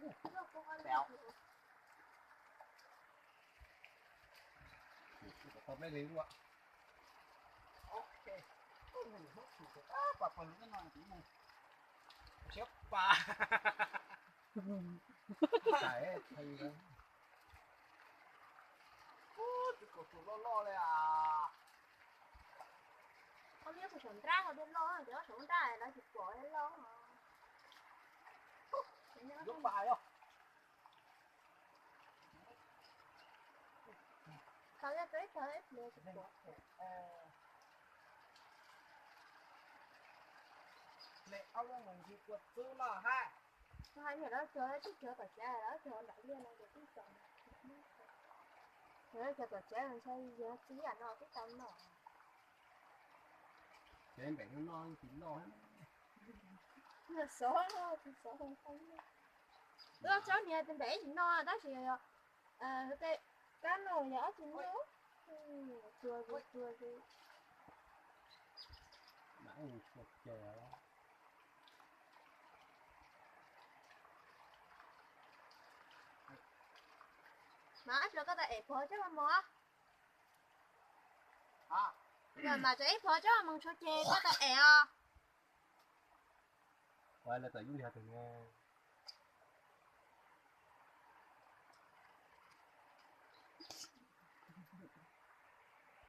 Tau, tau peb li luaj. Ok. Siab pas. Tus kaum tus loj loj li as. Ob liab kuv saum nrab ho dej loj, cov saum nrab lawv tsis pom dej loj. Yuav pas yog. Thaum ib thaum ib pliag tsis pom. Neb ob lub mus ncig kua txub no hab. Hais tias lawv cog twb cog tom tsev, lawv cog nram liaj no ces twb txog. Lawv cog tom tsev ntshai yog txi yam no twb tau noj. Ces npem no noj tsis noj. Xov, tsis xov. Lub tsob niag npem ib tsis noj tab sis yog tej kab no yog ob tsis noj. Tsuag tsuag tsuag. Mas ab tsuas koj tau ev pog coj los mos. Mas tso ib pog coj los mos tso ces koj tau ev os. Ua lawv txawm yub li hov tug niag.